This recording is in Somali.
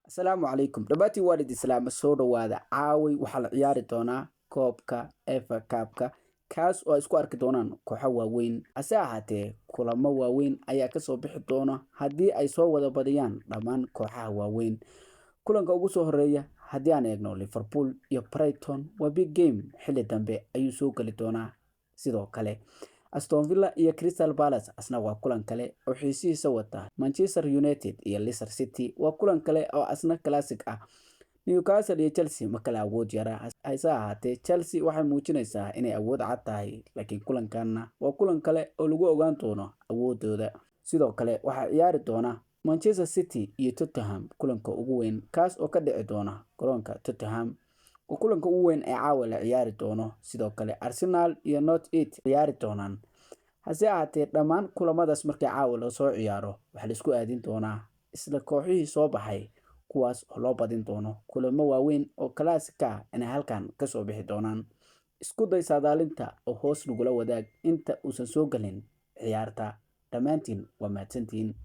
Asalaamu calaykum dhammaantiin, waalid islaama, soo dhowaada. Caaway waxaa la ciyaari doonaa koobka FA Cup-ka, kaas oo ay isku arki doonaan kooxo waaweyn. Hase ahaatee, kulamo waaweyn ayaa kasoo bixi doona haddii ay soo wada badiyaan dhammaan kooxaha waaweyn. Kulanka ugu soo horeeya haddii aan eegno, Liverpool iyo Brighton, waa big game, xilli dambe ayuu soo geli doonaa. Sidoo kale Aston Villa iyo Crystal Palace asna waa kulan kale oo xiisihiisa wata. Manchester United iyo Leicester City waa kulan kale oo asna classic ah. Newcastle iyo Chelsea ma kala awood yara, hase ahaatee Chelsea waxay muujinaysaa inay awood cad tahay, laakiin kulankanna waa kulan kale oo lagu ogaan doono awoodooda. Sidoo kale waxaa ciyaari doona Manchester City iyo Tottenham, kulanka ugu weyn, kaas oo ka dhici doona garoonka Tottenham, oo kulanka ugu weyn ee caawa la ciyaari doono. Sidoo kale Arsenal iyo Norwich ciyaari doonaan. Hase ahaatee, dhammaan kulamadaas markii caawa lasoo ciyaaro, waxaa la isku aadin doonaa isla kooxihii soo baxay, kuwaas oo loo badin doono kulamo waaweyn oo classic ah inay halkan kasoo bixi doonaan. Isku day saadaalinta oo hoos nagula wadaag inta uusan soo gelin ciyaarta. Dhammaantiin waa mahadsantihiin.